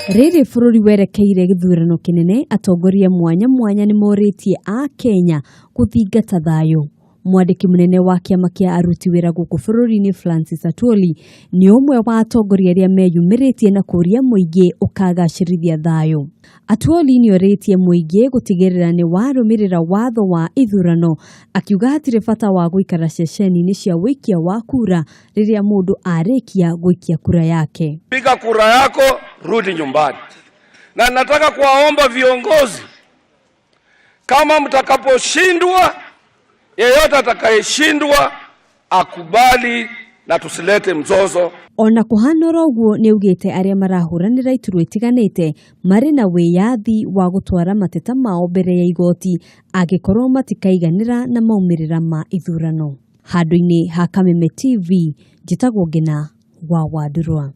Rĩrĩ bũrũri werekeire gĩthurano kĩnene, atongoria mwanya mwanya nĩ morĩtie a Kenya gũthingata thayũ. Mwandĩki mũnene wa kĩama kĩa aruti wĩra gũkũ bũrũri-inĩ Francis Atwoli nĩ ũmwe wa atongoria arĩa meyumĩrĩtie na kũria mũingĩ ũkagacĩrithia thayũ. Atwoli nĩ orĩtie mũingĩ gũtigĩrĩra nĩ warũmĩrĩra watho wa ithurano, akiuga hatirĩ bata wa gũikara ceceni-inĩ cia ũikia wa kura rĩrĩa mũndũ arĩkia gũikia kura yake. Piga kura yako, rudi nyumbani. Na nataka kuwaomba viongozi, kama mtakaposhindwa, yeyote atakayeshindwa akubali na tusilete mzozo. Ona kũhana oro ũguo, nĩ augĩte arĩa marahũranĩra iturwa itiganĩte marĩ na wĩyathi wa gũtwara mateta mao mbere ya igoti angĩkorwo matikaiganĩra na maumĩrĩra ma ithurano. Handũ-inĩ ha Kameme TV, njĩtagwo Ngina wa Wandurwa.